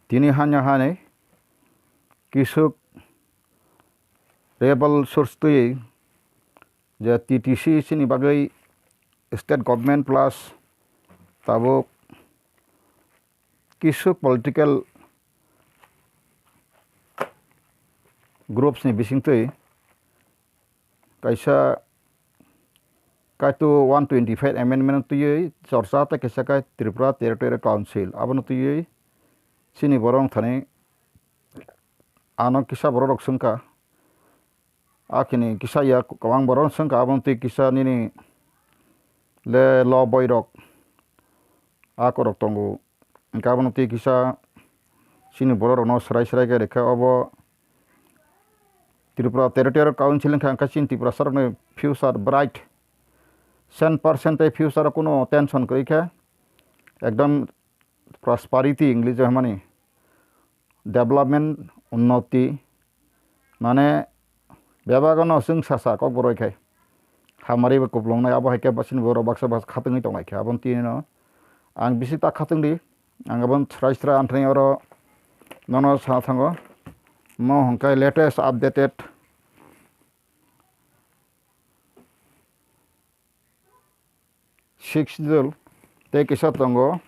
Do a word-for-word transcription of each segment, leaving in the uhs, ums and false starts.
Tini hanya hani kisuk rebel source twi je T T C chini bagwi state government plus tabuk kisuk political groups ni bisingtwi kaisa kaitu one twenty five amendment twiwi chorcha tei kaisa kai Tripura Territorial Council abono twiwi chini borok thani ano kisa borok rok swngkha. Akini kisa ya kwbang borok swngkha, aboni twi kisa nini le lo boy rok a korok tongo. Hwnkhe aboni twi kisa chini borok rokno swrai swrai khe rikha. Obo Tripura Territorial Council wngkha, hwnkhe chini Tiprasa rokni future bright, cent percent tei future o kuno tension kwrwi khe ekdom prosperity English o hwnmani development, unnoti, mane bebak no chwng sasa kok borok khai hamari bo kuplung nai, abo hai khe chini borok baksa baksa khatungwi tong lai kha. Aboni twi no ang bisi ta khatungdi, ang aboni srai srai anthani oro nono sa thango. Mo hwnkhe latest updated Sixth Schedule tei kisa tongo.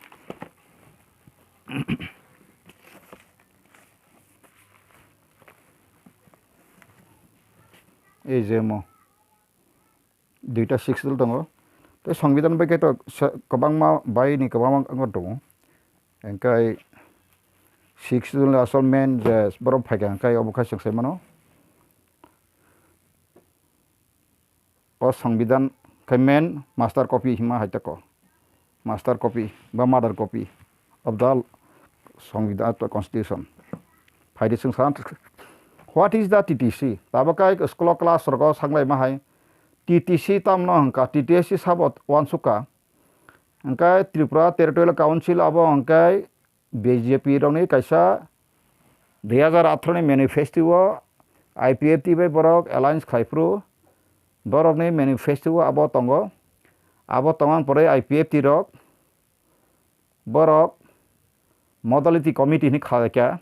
Ei je mo duita Sixth Schedule tongo. Tei Songbidan bai khe to sa-, kwbangma bai ni kwbangma wng tongo. Hwnkhe Sixth Schedule ni asol main je borok phaikha hwnkhe obo khe chwng sai mano. O Songbidan khe main master copy hima hai tako, master copy ba mother copy of the Songbidan, of the Constitution. Phaidi chwng sa, what is the T T C? Tabuk khe school o class rogo sanglai ma hai T T C tamno hwnkha, T T S C sabo uansukha. Hwnkhe Tripura Territorial Council abo hwnkhe B J P rokni kaisa dui hazar atharo ni manifesto o I P F T bai borok alliance khai phuru borokni manifesto o abo tongo. Abo tongmani pore I P F T rok borok modality committee hinwi kha kha.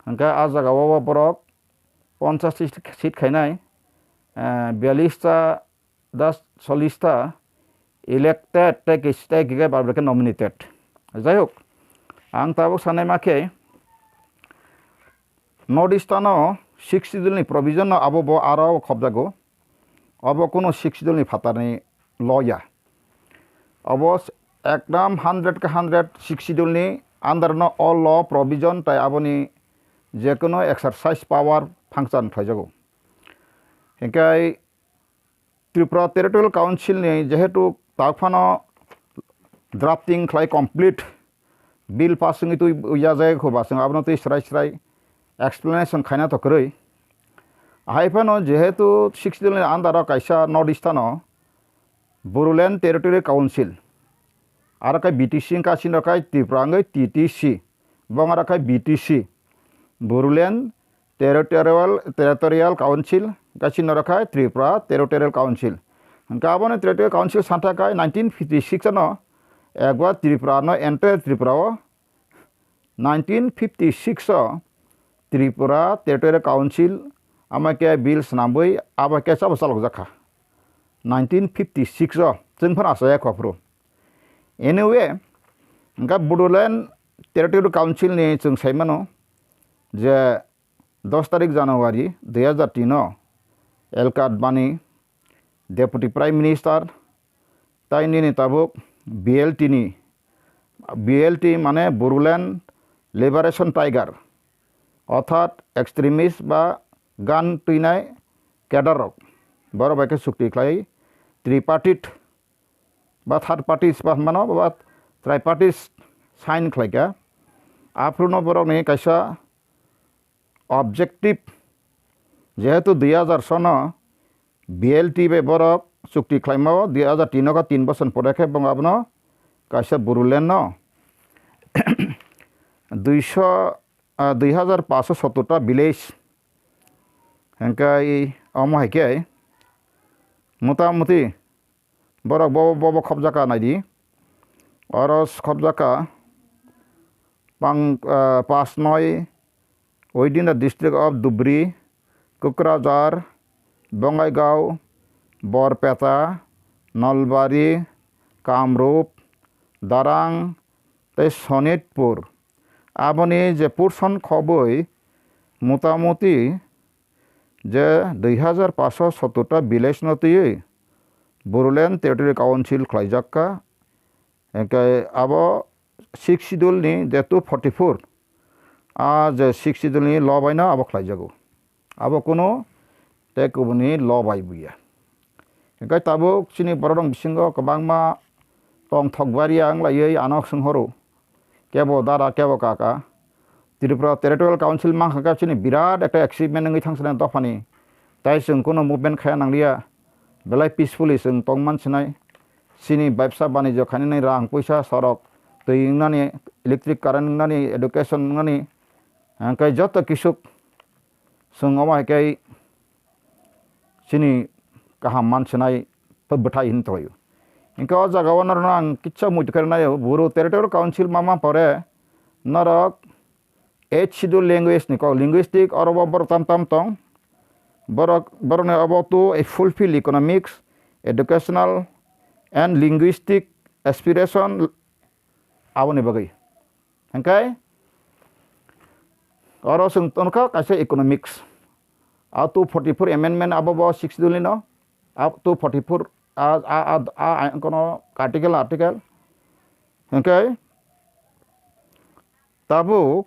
Hwnkhe ah jagao borok ponchash seat khainai, eh, biyallish ta das chollish ta elected tei kis-, tei khe bar bar khe nominated. Jai hok, ang tabuk sanai ma khe North East ano Sixth Schedule ni provision no abo bo aro khobjago. Abo kuno Sixth Schedule ni phatar ni law ya. Abo s-, ekdam hundred khe hundred Sixth Schedule ni under no o law provision tai aboni je kuno exercise power function khlaijago. Hinkhe Tripura Territorial Council ni jehetu tak phano drafting khlai complete bill pass wngwi twi ya jai kho ba chwng abono twi srai srai explanation khaina to kwrwi. Hai phano jehetu Sixth Schedule ni under o kaisa North East ano Bodoland Territorial Council, aro khe B T C wngkha, chini rok khe Tripura wngwi T T C, bo wngkha khe B T C, Bodoland Territorial, Territorial Council, hwnkhe chini norok khai Tripura Territorial Council. Hwnkhe aboni Territorial Council santa khai nineteen fifty six ano ekbar Tripura no, entire Tripura o nineteen fifty six o Tripura Territorial Council ama khe bill swnamwi abo khe chabo chalokjak kha. Nineteen fifty six o chwng phano achaiya kho aphuru. Anyway, hwnkhe Bodoland Territorial Council ni chwng sai mano je dos tarik January dui hazar tin o L K Advani, Deputy Prime Minister, tai nini tabuk B L T ni, B L T mane Bodoland Liberation Tiger, orthat extremist ba gan twinai cadre rok, borok bai khe chukti khlai tripartite ba third parties ba hwnmano ba tripartite sign khlaikha. Aphuru no borokni kaisa objective, jehetu dui hazar sono B L T bai borok chukti khlaimao, dui hazar tin o khe tin bosor pore khe bo abono kaisa Bodoland no duiso, ah, dui hazar paanch sottor ta village hwnkhe omo hai khe motamuti borok bo, bo, bo khobjaka naidi. Oro khobjaka Pang-, ah, Pasnoi, within the district of Dhubri, Kokrajhar, Bongaigaon, Borpeta, Nalbari, Kamrup, Darrang tei Sonitpur. Aboni je portion khobwi motamuti je dui hajar paanch sho sottor ta village no twiwi Bodoland Territorial Council khlaijak kha. Hingke abo Sixth Schedule ni je two forty-four, a je Sixth Schedule ni law bai no abo khlaijago. Abo kunu tei kubuni law bai buya. Hingke tabuk chini borok rok bisingo kwbangma tongthok baria wng laiwi ano swng horo. Kebo dada, kebo kaka. Tripura Territorial Council mankha khe chini birat ekta achievement wngwi thangsinai dophani. Tai chwng kunu movement khaya nangliya. Belai peacefully chwng tong mansinai. Chini bebsa banijyo khainani rang puisa sorok twi wngnani, electric current wngnani, education wngnani. Hingke joto kisuk chwng omo hai khe chini kaham mansinai bwthai hin tonglaio. Hingke o jaga o norokno ang kisa muitu khe rwnaio, Bodo Territorial Council ma ma pore norok eighth Schedule language ni kok linguistic oro bo borok tam tam tong. Borok, borokni obo to a fulfill economics, educational and linguistic aspiration aboni bagwi. Hingke oro chwng tongkha kaisa economics. A two forty-four amendment abo bo Sixth Schedule ni no. A two forty-four a, a, a, a, a, kono article, article. Hingke tabuk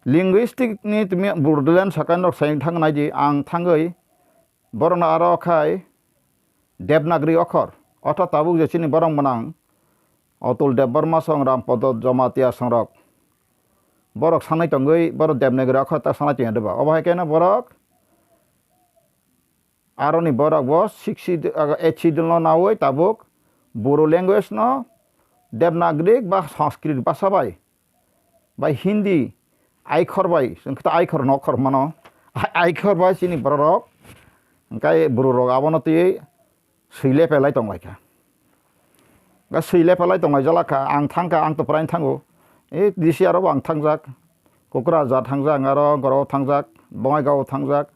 linguistic ni tumi Bodoland sakai nok sai thang nai di, ang thangwi borokno aro khai Devanagari okhor. Otha tabuk je chini borok mwnang Atul Debbarma song, Rampodo Jamatia songrok. Borok sanai tongwi borok Devanagari okhor ta sanai tongya deba. Obo hai khe no borok aroni borok bo sixth Schedule, ah, eighth Schedule no nawi tabuk Bodo language no Devanagari ba Sanskrit bhasha bai, bai Hindi aikhor bai, chwng khe ta aikhor no okhor mano. Ai-, aikhor bai chini borok rok, hingke borok rok abono twi swi lepelai tonglaikha. Ga swi lepelai tonglai jalakha, ang thangkha, ang to prai thango. E D C aro bo ang thangjak, Kokrajhar thangjak, ang aro Gorao thangjak, Bongaigaon thangjak,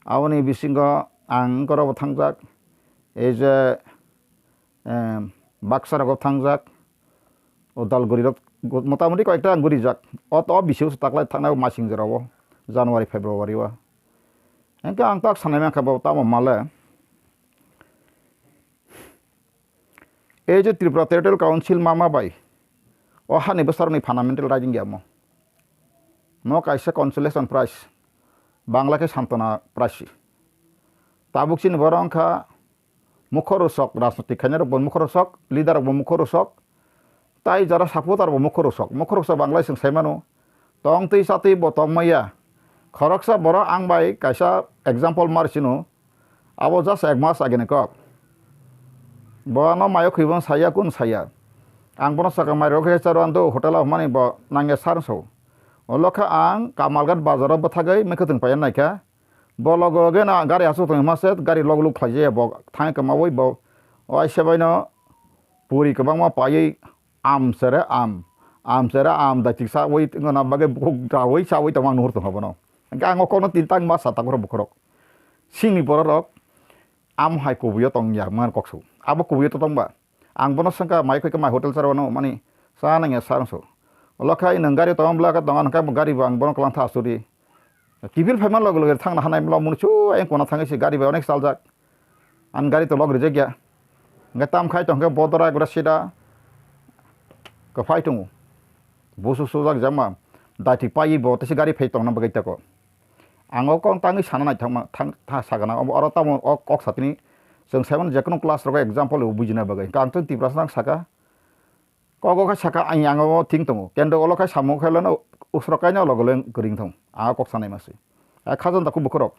aboni bisingo ang Gorao thangjak. Ei je, em, Baksa rogo thangjak, Udalguri rok go-, motamoti koyekta ang gurijak. O to bisio taklai thangnai o masing jorao, January, February o. Hingke ang tak sanai mankha bo tamo male. Ei je Tripura Territorial Council ma ma bai, o hani bwsarokni fundamental right wngya omo. Mo kaisa consolation prize, Bangla khe Santona Prize. Tabuk chini borok wngkha mukhorosok, rajnotik khainai rokbo mukhorosok, leader rokbo mukhorosok, tai jara supporter bo mukhorosok. Mukhorosok Bangla chwng sai mano, tong twi cha twi bo tong maya. Khoroksa borok ang bai kaisa example mar sino, abo just ek mas agini kok. Bo ano mayo khwi bo saya, kun saya. Ang bono saka mai rok khe charo anto hotel o hwnmani bo nangya sar so. Olo khe ang Kamalghat bazar o bwthagwi mwkhwtwng paiya naikha. Bo logo loge no gari aswk tongwi hwnma se gari log log khlai jaya bo thang kamaui bo. O aisa bai no puri kwbangma paiwi am sere am, am sere am daichik saui wngna bagwi bukhuk draui saui tongma ang nuhur tongkha bono. Hingke ang o kokno tin tang ma sa takhoro bukhorok. Sini bororok am hai kubuio tong ya man koksu. Abo kubuio to tongba. Ang bono swngkha mai khoi khe mai hotel charo no mani cha nangya sa rwngso. Olo khai nwng gari tongma bwla khe tonga hwnkhe bo gari bo ang bono kwlangtha asuri. Kiphil phaima loge loge thangna hanai mlo munu chu ayang kona thangwi se gari bai onek chaljak. Ang gari to log rijak ya. Hwnkhe tam khai tongkhe bodora gura sida kwphai tongo. Busu sujak jama daiti paiwi bo tese gari phai tongna bagwi tako. Ang o kok tangwi sana naithokma thang tha sagana oro tamo o kok satini chwng saimano jekono class rogo example bo bujina bagwi. Hwnkhe ang chwng Tiprasa nang saka. Kogo khe saka ang yango thing tongo, kendo olo khe samung khe leno usrok kaino logo leng kwring thong, a kok sanai masi. A khajan da kok bukhorok.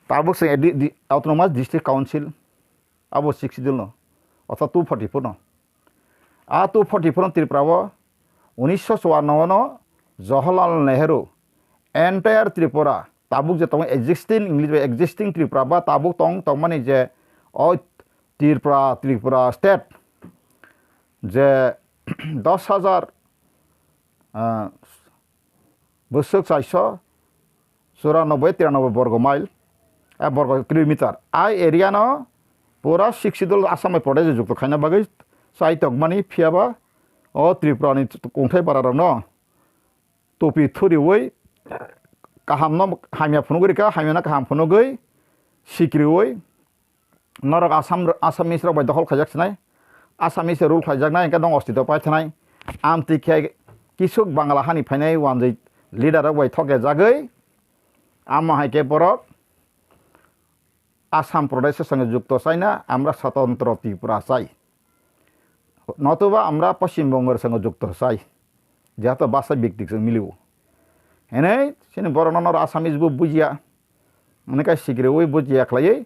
Tabuk se di, di, Autonomous District Council, abo Sixth Schedule no, otha two forty-four no. A two forty-four no Tripura o unisho chuanno no Jawaharlal Nehru entire Tripura, tabuk je tongo existing, English bai existing Tripura ba tabuk tong, tongmani je o Tripura, Tripura state je dos hajar ah, bwswk chairso churanobboi tiranoboi borgo mile, eh, borgo kilometer. A area no pura Sixth Schedule Assam bai Pradesh jukto khaina bagwi chai tongmani, phiyaba o Tripura ni kungthai bara rokno topi thuriwi kahamno hamya phunugwi rikha, hamyano kaham phunugwi sikriwi norok Assam, Assamese rok bai dokhol khaijak sinai, Assamese rule khaijaknai, hingke nong ostito pai thanai. Amtwi khe kisuk Bangla hani phainai wanjwi leader rok bai thoke jagwi, amo hai khe borok Assam Pradesh songwi jukto chaina, amra swtantro Tripura chai. Notoba amra Poschim Bongo songwi jukto chai. Jehato basa biktik song milio. Hene, chini borok no noro Assamese bo bujia. Hwnwi khe sikriwi bujia khlaiwi,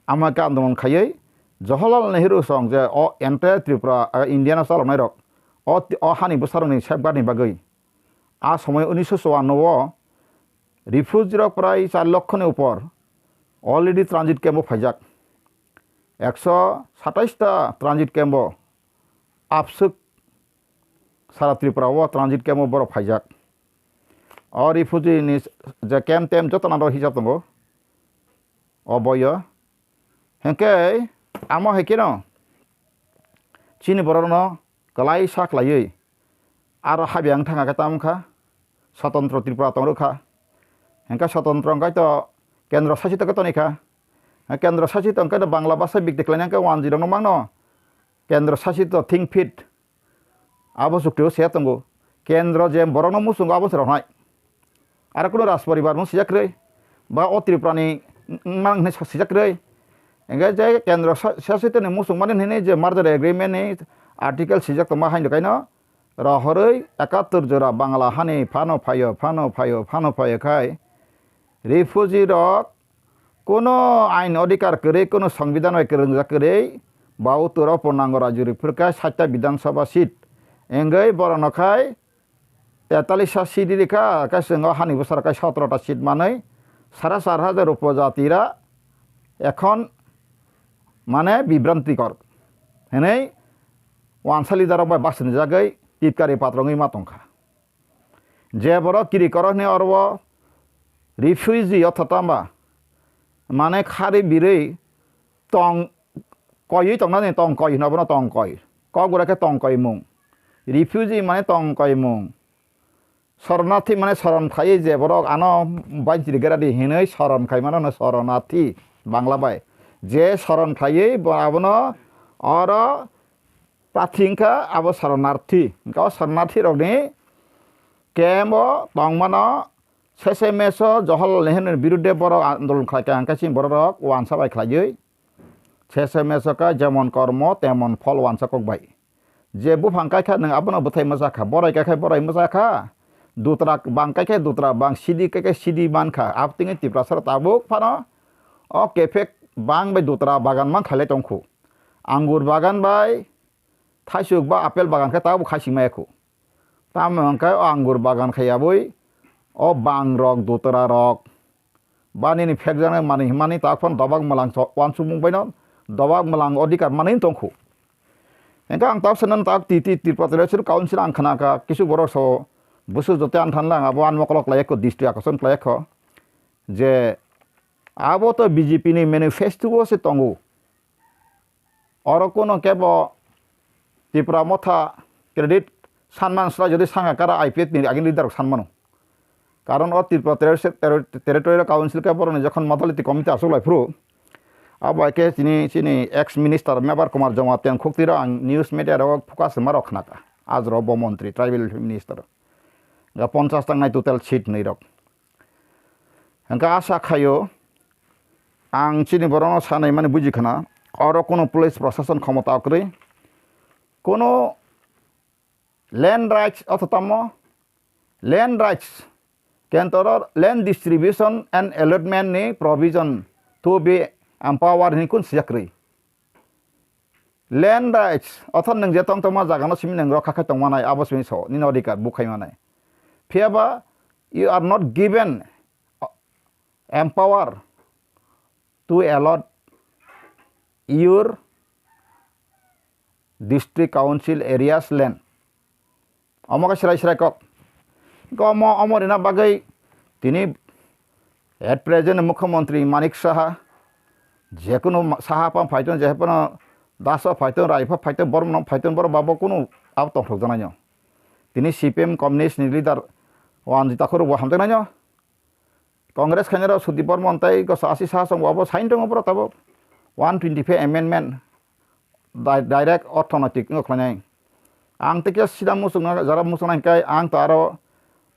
amo khe andolon khaiwi, Jawaharlal Nehru song je o entire Tripura, ah, India no chaloknai rok, o, o hani bwsarokni safeguard ni bagwi. A somoy unisho chuanno o refugee rok prai char lokho ni upor already transit camp o phaijak. Ekso satais ta transit camp o abswk sara Tripura o transit camp o borok phaijak. O refugee ni je camp tem joto nang hisab tongo o boyo. Hingke amo hai kheno chini borok no kwlai sa khlaiwi aro habiyang thangkha khe tamo kha, Swtantro Tripura tong rwkha. Hingke Swtantro hingke to kendro sasito khe toni kha. Kendro sasito hingke to Bangla bhasha bikti khlaina hingke wanjwi rokno mangno kendro sasito think fit. Abo chukti o se tongo. Kendro je borokno muchungo abo se roknai. Aro kuno Rajporibar mung sijak kwrwi, ba o Tripura ni wng-, wngmani hwnwi sa-, sijak kwrwi. Hingke je kendro sa-, sasitoni muchungmani hwnwi je merger agreement ni article sijak tongma haino kaino rohorwi ekattor jora Bangla hani phano phaio, phano phaio, phano phaio khai refugee rok kuno ain odhikar kwrwi, kuno songbidan bai kwrwngjak kwrwi, ba utoro Purnango Raju rifrwkha saita Bidhan Sabha seat. Wngwi borokno khai tetalisa seat rikha, khe chwng o hani bwsaro khe sotoro ta seat manwi sara char hajar upojatira ekhon mane bibrantikor hwnwi wansa leader rok bai bachini jagwi titkari patrongwi ma tongkha. Je borok kiri koro hwnwi oro o refugee otho tama mane khari birwi tong koiwi tongnani tong koi hino bono tong koi. Kokborok khe tong koimung. Refugee mane tong koimung. Soronarthi mane soron khaiwi je borok ano bainchiri gera di hinwi soron khai mano hwno soronarthi Bangla bai. Je soron khaiwi bo abono oro pathi wngkha abo soronarthi. Hingke o soronarthi rokni camp o tongmano sese meso Jawaharlal Nehru ni birudde borok andolon khlaikha hingke chini borok rok wansa bai khlaiwi. Sese meso kha jemon kormo temon phol wansa kok bai. Je buphang kaikha nwng abono bwthai mwchakha, borai kaikha borai mwchakha, dutra bang kaikha dutra bang, sidi kaikha sidi mankha. Abotwngwi Tiprasa rok tabuk phano o kephek bang bai dutra bagan mankha le tongkhu. Angur bagan bai thaisuk ba apple bagan khe tabuk khaising maya khu. Tamo hwnkhe o angur bagan khai abui o bang rok dutra rok ba nini phekjaknai manwi hwnmani tak phano dobak mwlang so-, uansukmung baino dobak mwlang odhikar manwi tongkhu. Hingke ang tak sanani tak T T Tripura Traditional Council ang khna kha, kisu borok so busu jote ang thanla ang abo ani mokolo khlai kho, district akoson khlai kho je abo to B J P ni manifesto o se tongo. Oro kuno kebo Tipra Motha credit sanman sla jodi sanga kara I P F ni agini leader rok sanmano. Karon o Tripura Terri-, Terri-, Territorial Council ke boroni jokhon Modality Committee asuk lai phuru, abo hai khe chini, chini ex minister Mebar Kumar Jamatia khukti rok ang news media rok focus ma rok khna kha. Ajro bo montri, tribal minister. Ga ponchas tangnai total seat nwi rok. Hingke asa khaio, ang chini borokno sanai mani buji khna, oro kuno police prosason khomota kwrwi, kuno land rights otho tamo, land rights, kentoro land distribution and allotment ni provision to be empowered hinwi kun sijak kwrwi. Land rights, ortho nwng je tong tongma jaga no simi nwng rokha khai tongma nai, abo simi so, nini odhikar bukhai manai. Phiya ba, you are not given, uh, empower to allot your district council areas land. Omo khe srai srai kok. Omo, omo rina bagwi tini at present Mukhyamantri Manik Saha, jekunu ma-, Saha pha phaiton, jehepano Dasa phaiton, Rai pha phaiton, Bormon phaiton, borok babo kunu abo tongthok janaino. Tini C P M communist ni leader Wanjita Khurok bo hamjaknaino. Congress khainai rok Sudip Bormon tei Gosa Asi Saha song bo abo sign tongo borok tabuk. One twenty five amendment di-, direct orthonoitik wngkha khlainai. Ang tei khe sida muchungno jara muchungnai hwnkhe ang to aro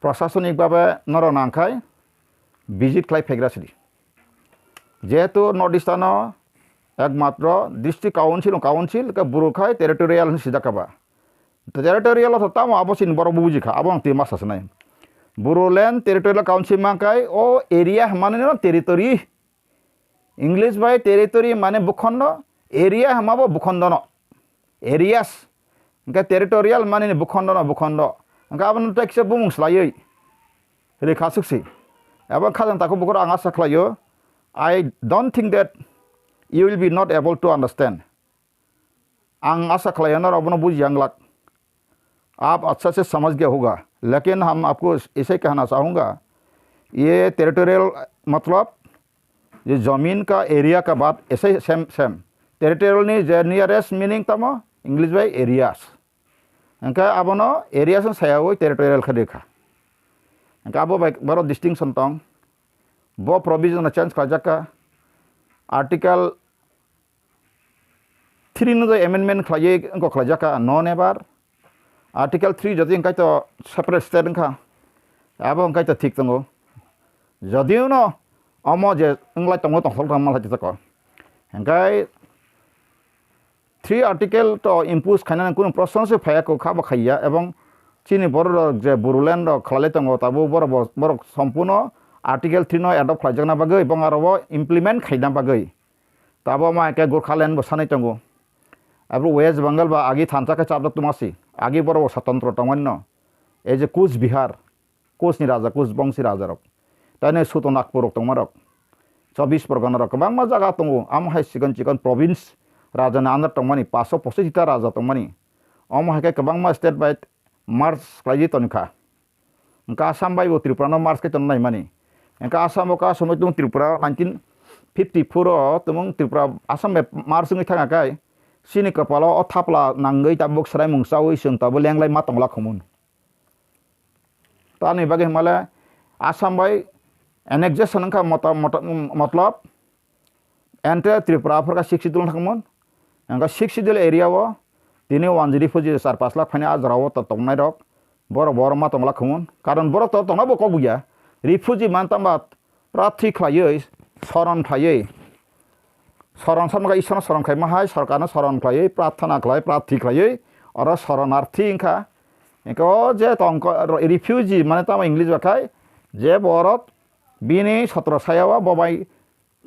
prosasonik babe norok nangkhai visit khlai phaigra sidi. Jehetu North East ano ekmatro district council, council khe buru khai territorial hinwi sijak kha ba. Territorial o tamo abo chini borok bo buji kha, abo ang twi masa sanai. Bodoland Territorial Council mankai o area hwnmani no territory. English bai territory mane bukhondo, area hwnma bo bukhondo no. Areas. Hwnkhe territorial mane ni bukhondo no bukhondo. Hwnkhe abono teksa bumung swlaiwi rikha suksi. Abo khajang takhuk bukhuk ang asa khlaio. I don't think that you will be not able to understand. Ang asa khlaio norok bono bujiya wng glak. आप अच्छा से समझ गया होगा, लेकिन हम आपको ऐसे कहना चाहूँगा, ये टेरिटोरियल मतलब ये जमीन का एरिया का बात ऐसे same same. Territorial ni je nearest meaning tamo English bai areas. Hwnkhe abono areas no sayawi territorial khe rikha. Hwnkhe abo bai borok distinction tong. Bo provision no change khlaijak kha. Article three no je amendment khlaiwi wngkha khlaijak kha, non ebar. Article three jodi wngkha to separate state wngkha, abo wngkha to thik tongo. Jodiu no omo je wnglai tongo tongthok tongma lai tongkha. Hwnkhe three article to impose khainani kunu proshno se phaiya kho, kha bo khaiya, ebong chini borok rok je Bodoland rok khlai tongo, tabuk borok bo, borok sompurno article three no adopt khlaijakna bagwi, ebong aro bo implement khaina bagwi. Tabo ma hwnkhe Gorkhaland bo sanai tongo. Abo West Bengal ba agi thansa khe chapjak tongma si. Agi borok bo swtantro tongmani no. Ei je Kuch Bihar, Kuch ni raja, Kuch bongsi raja rok. Taino Suto Nagpur rok tongma rok. Chobbish Porgana rok kwbangma jaga tongo. Amo hai chikon chikon province raja ni under tongmani, paso pochis ta raja tongmani. Omo hai khe kwbangma state bai merge khlaiwi tongkha. Hwnkhe Assam bai bo Tripura no merge khe tongna naimani. Hwnkhe Assam o ka somoi tung Tripura nineteen fifty four o tumung Tripura Assam bai merge wngwi thangkha khe chini kwpalo o thapla nangwi tabuk swraimung chaui chwng tabuk lenglai ma tongla khumun. Tamni bagwi hwnmale Assam bai annexation wngkha mota-, mota-, motlop Ente Tripura aphor kha Sixth Schedule thangmon. Hwnkhe Sixth Schedule area o tini one refugee char pash lakh phaini a jora o to tongnai rok. Borok bo oro ma tongla khumon. Karon borok to tongna bo kok buya. Refugee man tangba prathi khlaiwi, soron khlaiwi. Soron sama kha Ishwarno soron khlaima hai, sorkarno soron khlaiwi, prarthana khlai, prathi khlaiwi, oro soronarthi wngkha. Hwnkhe o je tongkha refugee mane tamo English ba khai, je borok bini sotro saya o bo bai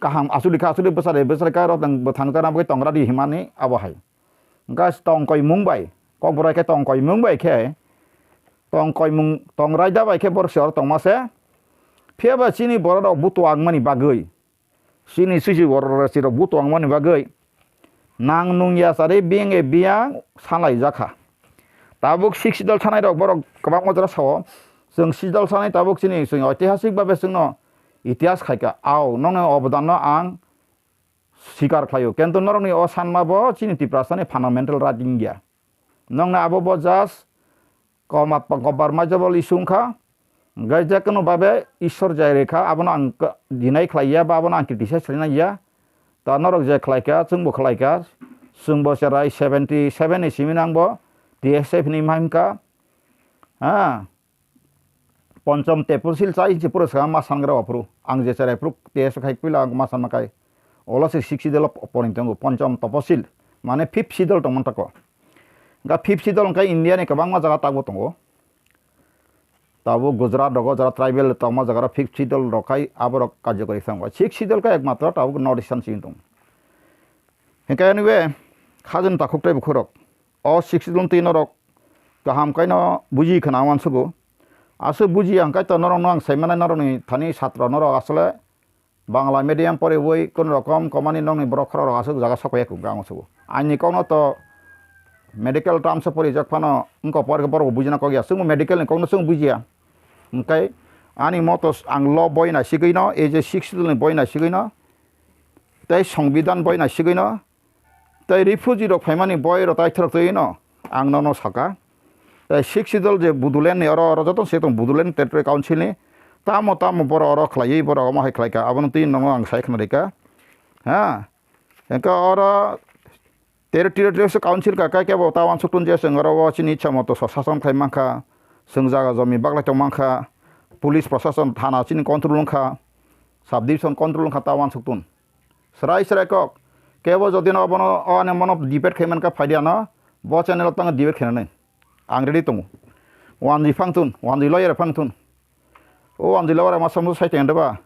kaham aswk di kha, aswk di bwsa de, bwsa de kha, rok tang bwthang jana bagwi tong ra di himani abo hai. Hwnkhe tong koimung bai, kokborok khe tong koimung bai khe, tong koimung, tong raida bai khe borok se oro tongma se. Phiya ba chini borok rok buto wngmani bagwi, chini sisi borok rok se rok buto wngmani bagwi, nang nung ya chari biyang e biyang sanlai jak kha. Tabuk Sixth Schedule sanai rok borok kwbangma jora sao. Chwng Sixth Schedule sanai tabuk chini chwng oitihasik babe chwngno itihas khai kha. Ao, nokni obodanno ang sikar khlaio. Kintu norokni o sanma bo chini Tiprasani fundamental right wngya. Nokni abo bo just koma-, compromisable issue wngkha. Hwnkhe je kunu babe Ishwar jai rwkha, abono ang deny khlaiya ba abono ang criticize khlaina ya. Ta norok je khlaikha, chwngbo khlaikha. Chwngbo cherai seventy seven ni simi nangbo T S F ni ma himkha. Ha. Ponchom teposil chai se puro swkang ma sangra aphuru. Ang je cherai phuru T S F khai puila ang ma sanma kai. Olo se Sixth Schedule o poring tongo. Ponchom teposil. Mane fifth schedule tongmani tako. Ga fifth schedule hwnkhe India ni kwbangma jaga tabuk tongo. Tabuk Gujarat rogo jara tribal tongma jaga rok fifth schedule rok khai aborok karjokari thangbai. Sixth schedule khe ekmatro tabuk North Eastern simi tongo. Hwnkhe anyway, khajani takhuk tei bukhurok. O sixth schedule twi norok kaham khaino buji khwna uansugo. Aswk buji ang kaitor norokno ang saimanai norokni thani satro norok asole Bangla medium poriwi kun rokom komani nokni borok khorok rok aswk jaga sokya kung ang sugo. Aini kokno to medical terms o porijak phano wngkha por khe borok bo bujina kok ya. Chwngbo medical ni kokno chwng bujiya. Hwnkhe ani moto ang law boi naisigwino, ei je Sixth Schedule ni boi naisigwino, tei Songbidan boi naisigwino, tei refugee rok phaimani boi rok taithorok twi no ang nono saka. Tei Sixth Schedule je Bodoland ni oro, oro joto se tong Bodoland Territory Council ni tamo tamo borok oro khlaiwi borok omo hai khlaika, abono twi nono ang sai khna rika. Ha? Hwnkhe oro Territory Council ka kai kebo ta uansuk tun je chwng oro o chini ichha moto so sason khai mankha, chwng jaga jomi baglai tong mankha, police prosason thana chini control wngkha, sub division control wngkha ta uansuk tun. Srai srai kok, kebo jodi no obono o ani mono debate khai mankha phai di ano, bo channel o tang debate khainani. Ang ready tongo. Wanjwi phang tun, wanjwi lawyer phang tun. O wanjwi lawyer ma samung sai teng deba.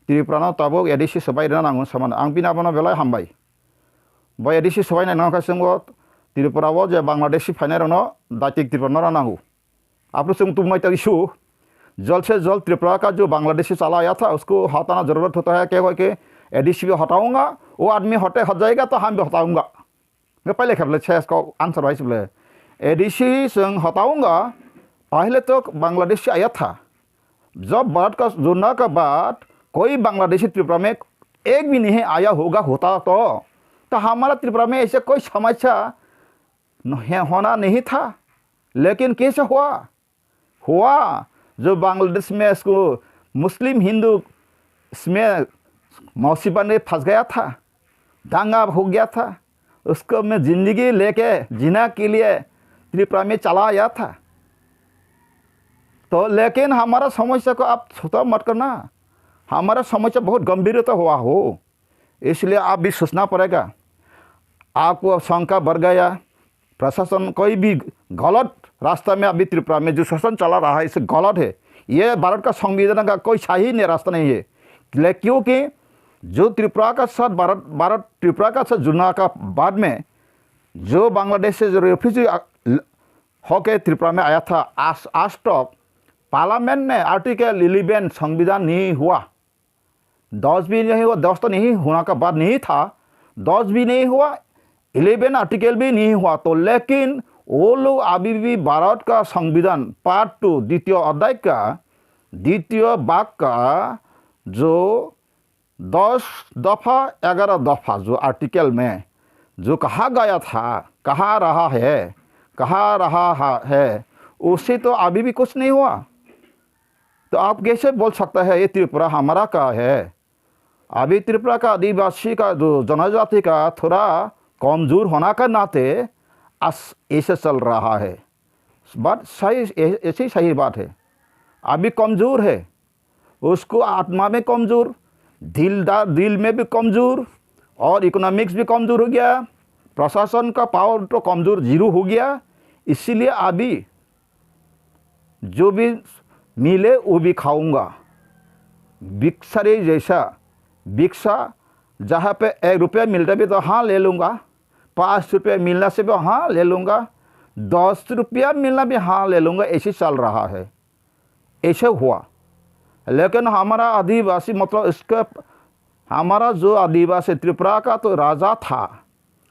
Tripura no tabuk A D C swbai rwna nango samano. Ang bini abono belai hambai. Bo A D C swbainai nangkha chwngbo Tripura o je Bangladeshi phainai rokno daitik Tripura no rwna nango. Aphuru chwng tubunai tei su जल्द से जल्द त्रिपुरा का जो बांग्लादेशी चला आया था उसको हटाना जरूरत होता है। क्या हुआ कि A D C भी हटाऊंगा, वो आदमी हटे हट जाएगा तो हम भी हटाऊंगा। Nge pailai kha bwle ses kok answer hai se bwle. A D C chwng hataunga, pahle to Bangladesh se aya tha. जब भारत का जुड़ना के बाद कोई बांग्लादेशी त्रिपुरा में एक भी नहीं आया होगा, होता तो, तो हमारा त्रिपुरा में ऐसे कोई समस्या न-, है, होना नहीं था। लेकिन कैसे हुआ? हुआ, जो बांग्लादेश में इसको मुस्लिम हिंदू इसमें मुसीबत में फंस गया था, दंगा हो गया था, उसको मैं जिंदगी लेके जीना के लिए त्रिपुरा में चला आया था। तो लेकिन हमारा समस्या को आप छोटा मत करना, हमारा समस्या बहुत गंभीरता हुआ हो। इसलिए आप भी सोचना पड़ेगा। आपको शंका बढ़ गया, प्रशासन कोई भी गलत रास्ता में अभी त्रिपुरा में जो शासन चला रहा है, इसे गलत है। ये भारत का संविधान का कोई सही नहीं, रास्ता नहीं है। ले-, क्योंकि जो त्रिपुरा का साथ भारत, भारत त्रिपुरा का साथ जुड़ना का बाद में जो बांग्लादेश से जो रेफ्यूजी आ-, ल-, होके त्रिपुरा में आया था, आज, आज तक पार्लियामेंट ने आर्टिकल इलेवन संविधान नहीं हुआ। दस भी नहीं हुआ, दस तो नहीं होना का बात नहीं था, दस भी नहीं हुआ, इलेवन आर्टिकल भी नहीं हुआ। तो लेकिन वो लोग अभी भी भारत का संविधान पार्ट टू, द्वितीय अध्याय का द्वितीय भाग का जो दस दफा, ग्यारह दफा जो आर्टिकल में जो कहा गया था, कहा रहा है, कहा रहा है, उससे तो अभी भी कुछ नहीं हुआ। तो आप कैसे बोल सकता है ये त्रिपुरा हमारा का है? अभी त्रिपुरा का आदिवासी का जो जनजाति का थोड़ा कमजोर होना का नाते अस-, ऐसे चल रहा है। बात सही, ऐ-, ऐसी सही बात है। अभी कमजोर है, उसको आत्मा में कमजोर, दिलदार, दिल में भी कमजोर और इकोनॉमिक्स भी कमजोर हो गया, प्रशासन का पावर तो कमजोर, जीरो हो गया। इसीलिए अभी जो भी मिले वो भी खाऊंगा। भिखारी जैसा भिक्षा, जहाँ पे एक रुपया मिलता भी तो हाँ ले लूँगा, पाँच रुपया मिलना से भी हाँ ले लूँगा, दस रुपया मिलना भी हाँ ले लूँगा, ऐसे चल रहा है, ऐसे हुआ। लेकिन हमारा आदिवासी मतलब इसके, हमारा जो आदिवासी त्रिपुरा का तो राजा था,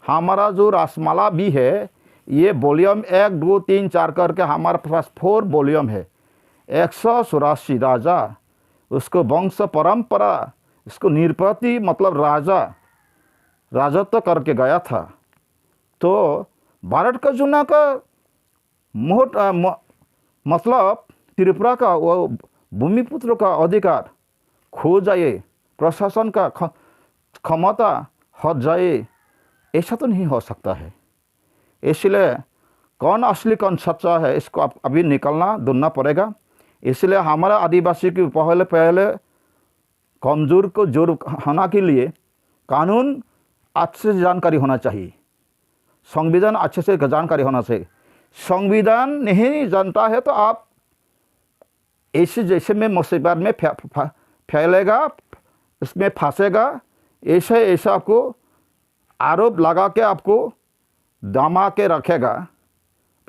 हमारा जो राजमाला भी है, ये वॉल्यूम एक, दो, तीन, चार करके हमारे पास फोर वॉल्यूम है। एक सौ चौरासी राजा, उसको वंश परंपरा, इसको नृपति मतलब राजा, राजत्व करके गया था। तो भारत का जुड़ना का मुहूर्त, अ, म-, मतलब त्रिपुरा का वो भूमिपुत्र का अधिकार खो जाए, प्रशासन का ख-, क्षमता हट जाए, ऐसा तो नहीं हो सकता है। इसलिए कौन असली कौन सच्चा है, इसको अब अभी निकलना, ढूंढना पड़ेगा। इसलिए हमारा आदिवासी की पहले, पहले कमजोर को जोर होना के लिए कानून अच्छे से जानकारी होना चाहिए, संविधान अच्छे से जानकारी होना चाहिए। संविधान नहीं जानता है तो आप ऐसे जैसे में मुसीबत में फै-, फै-, फैलेगा, इसमें फंसेगा, ऐसे, ऐसे आपको आरोप लगा के आपको दमा के रखेगा,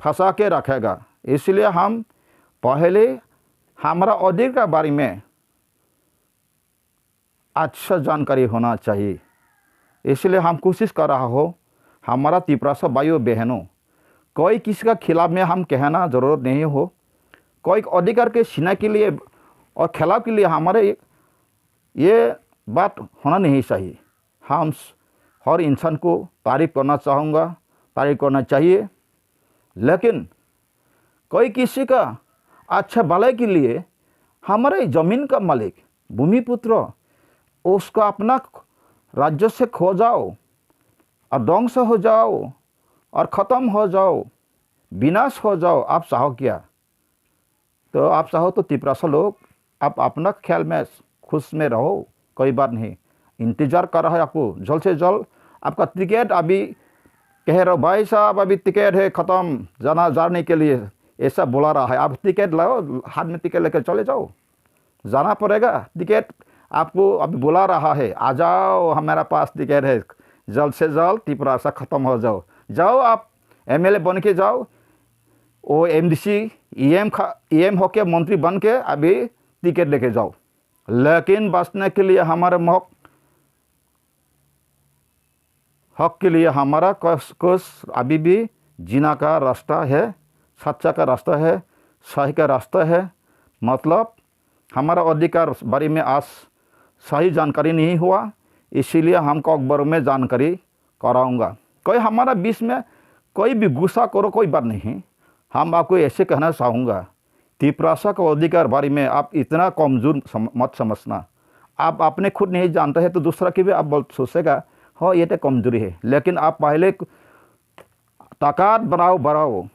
फंसा के रखेगा। इसलिए हम पहले हमारा अधिकार के बारे में अच्छा जानकारी होना चाहिए। इसलिए हम कोशिश कर रहा हो, हमारा तिपरासा भाइयों बहनों, कोई किसी का खिलाफ में हम कहना जरूरत नहीं हो। कोई अधिकार के छीनने के लिए और खिलाफ के लिए हमारे ये बात होना नहीं चाहिए। हम स- हर इंसान को तारीफ करना चाहूँगा, तारीफ करना चाहिए, लेकिन कोई किसी का अच्छा भलाई के लिए हमारे जमीन का मालिक, भूमिपुत्र, उसको अपना राज्य से खो जाओ और ध्वंस हो जाओ और ख़त्म हो जाओ, विनाश हो जाओ, आप चाहो क्या? तो आप चाहो तो तिपरासा लोग, आप अपना ख्याल में खुश में रहो, कोई बात नहीं। इंतजार कर रहा है आपको, जल्द से जल्द आपका टिकट अभी कह रहे हो, "भाई साहब, अभी टिकट है ख़त्म, जाना, जाने के लिए," ऐसा बुला रहा है। आप टिकट लाओ, हाथ में टिकट लेकर चले जाओ, जाना पड़ेगा। टिकट आपको अभी बुला रहा है, आ जाओ, हमारा पास टिकट है, जल्द से जल्द तिपरासा ख़त्म हो जाओ। जाओ, आप एमएलए बन के जाओ, वो एमडीसी, ईएम खा-, ईएम होके मंत्री बन के अभी टिकट लेके जाओ, लेकिन बचने के लिए हमारे हक, हक के लिए हमारा कस-, कुछ अभी भी जीना का रास्ता है, सच्चा का रास्ता है, सही का रास्ता है। मतलब, हमारा अधिकार बारे में आज सही जानकारी नहीं हुआ, इसीलिए हम कॉकबोरोक में जानकारी कराऊंगा। कोई हमारा बीच में कोई भी गुस्सा करो, कोई बात नहीं, हम आपको ऐसे कहना चाहूँगा, तिपरासा का अधिकार बारे में आप इतना कमजोर सम-, मत समझना। आप अपने खुद नहीं जानते हैं तो दूसरा की भी आप बोल सोचेगा, "हाँ, ये तो कमजोरी है।" लेकिन आप पहले ताकत बढ़ाओ, बढ़ाओ,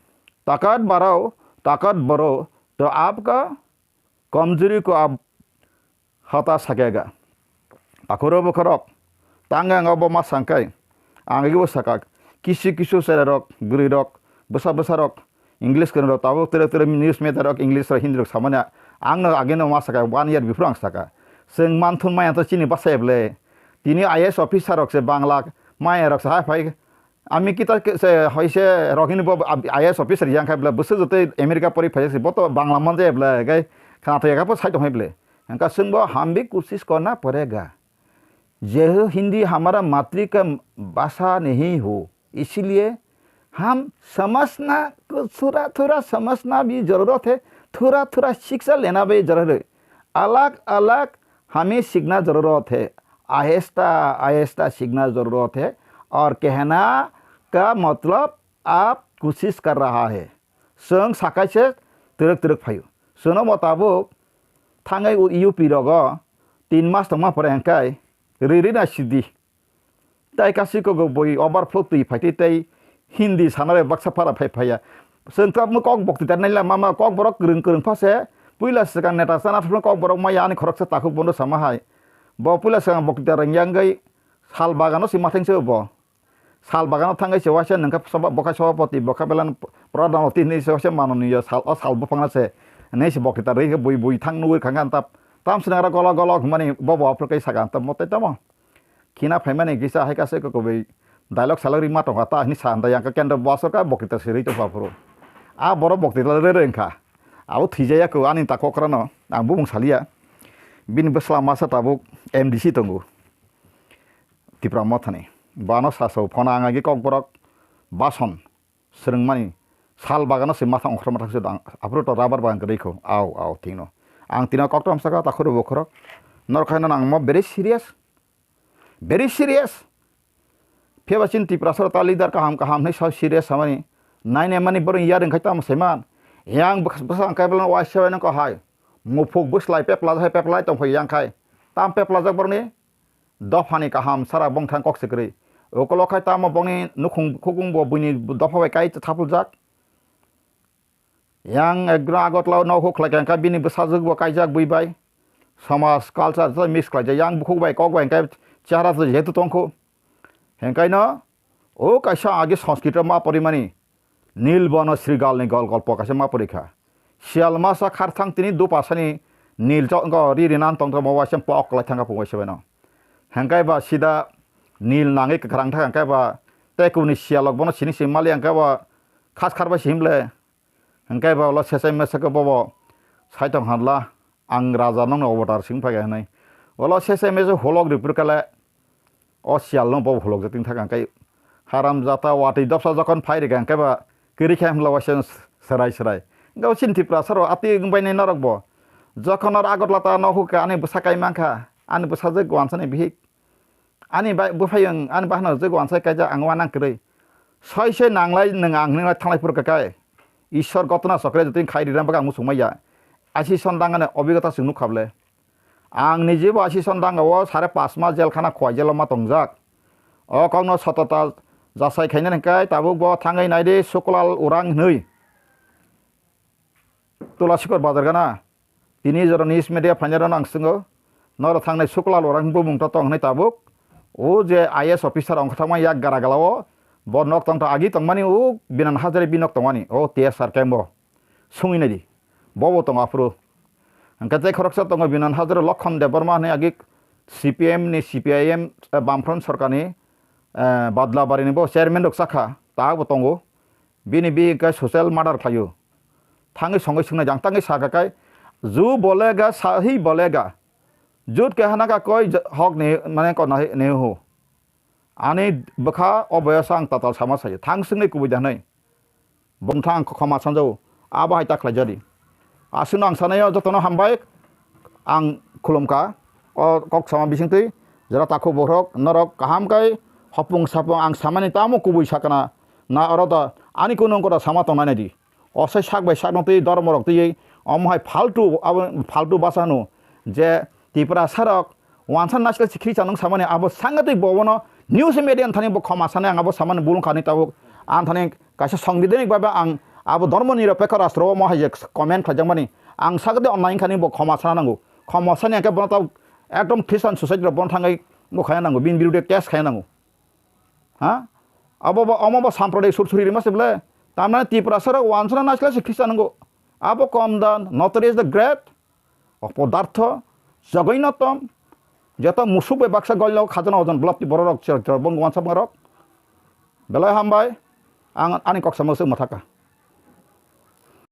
ताकत बढ़ाओ, ताकत बढ़ो, तो आपका कमजोरी को आप hata sakega. Takhoro bokhorok, tang ang obo ma sangkai, ang igibo sakak, kisu kisu cherairok, bwrwirok, bwsa bwsarok, English kwrwngrok tabuk tere tere news media rok English rok Hindi rok samani, ang no ageno ma saka, one year before ang saka. Chwng manthun maya to chini basa eble. Tini I A S officer rok se Bangla maya rok se hai phai, ami kita ke se hoise rok hini bo ab-, I A S officer yang khai ble, bwswk joto America pori phai se, bo to Bangla manja eble, gai khana to yaga po sai tong hai ble. Hingka chwng bo hambi kusis korna porega. Jehu Hindi hamara matri ka bhasha nahi ho, isliye हम समझना को थोड़ा थोड़ा समझना भी ज़रूरत है, थोड़ा थोड़ा शिक्षा लेना भी ज़रूरत है। अलग अलग हमें सीखना ज़रूरत है, आहिस्ता आहिस्ता सीखना ज़रूरत है। और कहना का मतलब आप कोशिश कर रहा है। Chwng sakai se twrwk twrwk phaio. Chwngno bo tabuk thangai U P rogo tin mas tongma pore hwnkhe riri na sidi. Tai kasi kogo bui overflow twi phai twi tei Hindi sana bai baksa phara phai phaiya. Chwng tabukno kok bokti tar naila mama kok borok kwrwng kwrwng pha se puila swkang neta chana thupno kok borok maya ani khoroksa takhuk bono sama hai. Bo puila swkang bokti tar wngya wngwi sal bagano se mathang se bo. Sal bagano thangwi se waisa nungkha soba-, bokha sobapoti bokha belan pradhan oti hinwi se waisa mananiya sal o sal buphangno se hinwi se bokti tar rwi khe bui bui thang nugwi khangkha tap tam sinangra golo golo hwnmani bo bo aphuru khe sakha tamo tei tamo. Khina phaimani kisa hai kasa kwbwi dialogue salogwi ma tongkha ta hinwi sa hwnda yang khe kendro bwswk kha bokti ta sirwi tongkha phuru. A borok bokti ta rere wngkha. Abo thwijaya kho ani ta kokrano ang bumung saliya. Bini bwsla masa tabuk M D C tongo Tipra Mothani. Bano saso phone ang agi kokborok bason swrwngmani sal bagano se matha ongkhorma thangse dang aphuru to rubber bagan kwrwi kho. Au, au, thikno. Ang tino koktom saka ta khuru bokhorok. Norokhaino nang mo very serious. Very serious. Phiya ba chini Tiprasa ta leader kaham kaham hinwi sa serious samani. Naina mani borok yar wngkhai tamo saiman. Yang bwkha bwsang kai belano waisa bai nang ko hai. Muphuk bwslai peplai hai peplai tongphai yang khai. Tam peplajak borokni dophani kaham sara bongthang kok se kwrwi. Ukolok khai tamo bongni nukhung khukung bo buini dopha bai kai thapuljak. Yang ekdom Agartala o nogo khlai kha, hwnkhe bini bwsajwk bo kaijak bui bai. Samaj, culture tei mix khlaijak. Yang bukhuk bai kok bai hwnkhe chehara to jehetu tongkho. Hwnkhe no o kaisa age Sanskrit o ma porimani Nilbana Srigal ni gol-, golpo kaisa ma pori kha. Siyal masa kharthang tini dopasani nil chok go ri rinan tong tongma waisa pok kwlai thangkha phung waisa bai no. Hwnkhe ba sida nil nangwi kwkhrang thangkha hwnkhe ba tei kubuni siyalok bono sini sini mali hwnkhe ba khas kharbai simi le. Hwnkhe ba ulo sesai mesa khe bobo sai tong hanla, ang raja nokni obotar sing phai kha hinwi. Ulo sesai mesa holok ripur kale o siyalno bobo holok jating thaka hwnkhe haram jata watwi dopsa jokhon phai rikha hwnkhe ba kwrwi khe himla waisa swrai swrai. Gau sin Tiprasa rok ati wng bai nai norok bo. Jokhon nor Agartala ta no hukha ani bwsa kai mankha, ani bwsa je guansa ni bihik. Ani bai bwphai wng ani bahno je guansa kaijak ang wanang kwrwi. Soi soi nanglai nwng ang hinwi thanglai phuru kakai. Ishwar gotona chokre jotoni khai rirang bagwi ang muchung maya. Asi son dangane obigota chwng nukha bwle. Ang nijibo asi son dangao sare pas mas jel khana khwai jelo ma tongjak. O kokno sotota jasai khainani hwnkhe tabuk bo thangwi naidi Suklal Urang hinwi. Tulasikor bazar gana. Tini jora news media phainai rok ang swngo. Noro thangnai Suklal Urang bumung to tong hinwi tabuk. O je I A S officer ongkha thangma yak gara galao. Bo nok tong to agi tongmani o Binan Hazare bi nok tongmani. O T S R camp o. Sungwi naidi. Bobo tongo aphuru. Hwnkhe tei khoroksa tongo Binan Hazare Lokhon Debbarma hinwi agi C P M ni C P I M, eh, Bamfront Sorkarni, eh, Badlabari ni bo chairman rok chakha. Tabuk bo tongo. Bini bihik khe social murder khlaio. Thangwi songwi swngnai jang tangwi sakha kai, "Ju bolega, sahi bolega. Jut ke hana ka koi j-, hok ne, mane ko nahi, nehu." Ani bwkha o boyasa ang tatal sama sayo. Thang swngni kubui da hwnwi. Bumthang ang khoma sanjao. Abo hai ta khlai jadi. Aswkno ang sanayo jotono hambai. Ang khulumkha. O kok sama bisingtwi. Jora takhuk bohrok, norok kaham kai hopung sapung ang samani tamo kubui sakana. Na oro da ani kunu ongkora sama tongnai nai di. Osai sak bai sakno twi dormo rok twi omo hai faltu, abo faltu basa hwno je Tiprasa rok wansa naisle si khri chanung samani abo sangatik bo bono news media thani bo khoma sanai ang abo samani bulung khani tabuk ang thani kaisa songbidanik babe ang abo dormo nirapekho rastro omo hai je comment khlaijakmani ang sagade online khani bo khoma sana nango khoma sani angkhe bono tabuk ekdom Christian society rok bono thangwi bo khaina nango bini birude case khaina nango. Ha? Abo bo, omo bo sampradayik sur suri rima se bole. Tamni Tiprasa rok wansana naisla se Christian ngo. Abo kom dan, notorious the great, opodartho, jogoinnotom, joto musuk bai baksa golno khajana ojon block ti borok rok chor chor bong wansa bong rok. Belai hambai, ang ani kok samo se mathaka.